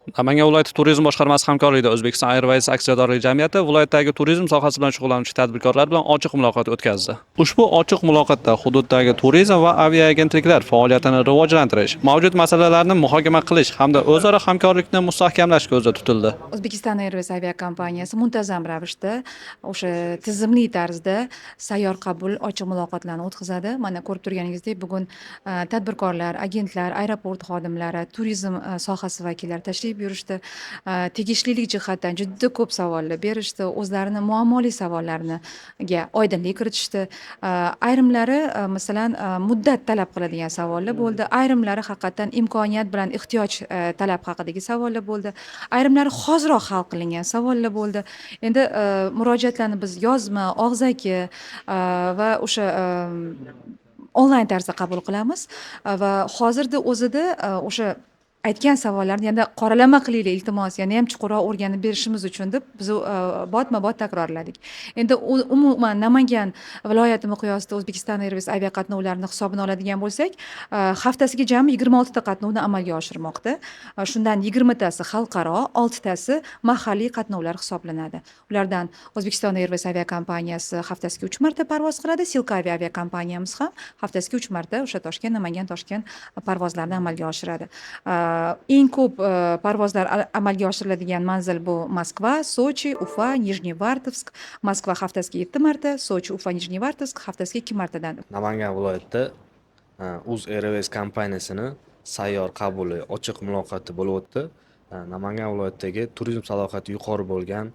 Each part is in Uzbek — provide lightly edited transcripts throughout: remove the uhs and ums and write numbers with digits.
Namangan viloyati turizm boshqarmasi hamkorligida O'zbekiston Airways aksiyadorlik jamiyati viloyatdagi turizm sohasi bilan shug'ullanuvchi tadbirkorlar bilan ochiq muloqot o'tkazdi. Ushbu ochiq muloqotda hududdagi turizm va aviaagentliklar faoliyatini rivojlantirish, mavjud masalalarni muhokama qilish hamda o'zaro hamkorlikni mustahkamlash ko'zda tutildi. O'zbekiston Airways aviakompaniyasi muntazam ravishda, o'sha tizimli tarzda sayyor qabul ochiq muloqotlarni o'tkazadi. Mana, ko'rib turganingizdek, bugun tadbirkorlar, agentlar, aeroport xodimlari, turizm sohasi vakillari tashrif buyurishdi. Tegishlilik jihatdan juda ko'p savollar berishdi, o'zlarini muammoli savollariga oydinlik kiritishdi. Ayrimlari, masalan, muddat talab qiladigan savollar bo'ldi, ayrimlari haqiqatdan imkoniyat bilan ehtiyoj talab haqidagi savollar bo'ldi, ayrimlari hoziroq hal qilingan savollar bo'ldi. Endi murojaatlarni biz yozma, og'zaki va o'sha onlayn tarzda qabul qilamiz va hozirda o'zida o'sha aytgan savollarni yana qoralama qilinglar, iltimos, yana ham chuqurroq o'rganib berishimiz uchun deb biz botma bot takrorladik. Endi umuman Namangan viloyati miqyosida O'zbekiston Airways aviaqatnovlarini hisobini oladigan bo'lsak, haftasiga jami 26 ta qatnovni amalga oshirmoqda. Shundan 20 tasi xalqaro, oltitasi mahalliy qatnovlar hisoblanadi. Ulardan O'zbekiston Airways aviakompaniyasi haftasiga uch marta parvoz qiladi. Silk Avia aviakompaniyamiz ham haftasiga uch marta o'sha Toshkent, Namangan, Toshkent parvozlarini amalga oshiradi. Eng ko'p parvozlar amalga oshiriladigan manzil bu Moskva, Sochi, Ufa, Nijnevartovsk. Moskva haftasiga yetti marta, Sochi, Ufa, Nijnevartovsk haftasiga ikki martadan. Namangan viloyatida Uz Airways kompaniyasini sayyor qabuli ochiq muloqoti bo'lib o'tdi. Namangan viloyatidagi turizm salohiyati yuqori bo'lgan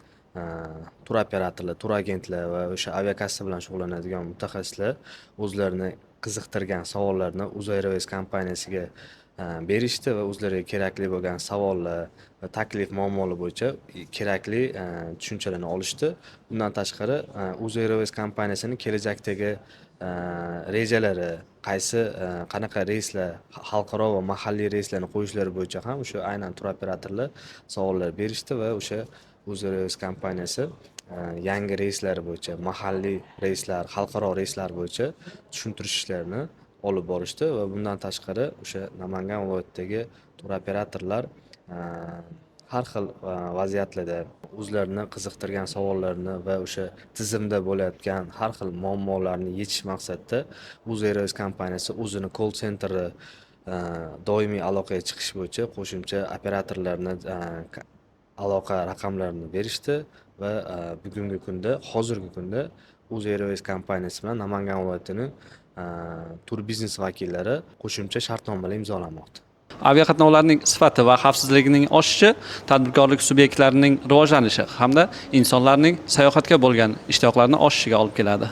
tur operatorlar, tur agentlar va o'sha aviakassa bilan shug'ullanadigan mutaxassislar o'zlarini qiziqtirgan savollarni Uz Airways kompaniyasiga berishdi va o'zlariga kerakli bo'lgan savollar va taklif, muammolar bo'yicha kerakli tushunchalarni olishdi. Bundan tashqari, Uz Airways kompaniyasini kelajakdagi rejalari, qaysi, qanaqa reyslar, xalqaro va mahalliy reyslarni qo'yishlari bo'yicha ham o'sha aynan tur operatorlar savollar berishdi va o'sha Uz Airways kompaniyasi yangi reyslari bo'yicha, mahalliy reyslar, xalqaro reyslar bo'yicha tushuntirish ishlarini olib borishdi. Va bundan tashqari, o'sha Namangan viloyatidagi tur operatorlar har xil vaziyatlarda o'zlarini qiziqtirgan savollarni va o'sha tizimda bo'layotgan har xil muammolarni yechish maqsadida Uz Airways kompaniyasi o'zini call centeri doimiy aloqaga chiqish bo'yicha qo'shimcha operatorlarni aloqa raqamlarini berishdi va bugungi kunda, hozirgi kunda Uz Airways kompaniyasi bilan Namangan viloyatini tur biznes vakillari qo'shimcha shartnomalar imzolamoqda. Aviaqatnovlarning sifati va xavfsizligining oshishi tadbirkorlik subyektlarining rivojlanishi hamda insonlarning sayohatga bo'lgan ishtiyoqlarini oshishiga olib keladi.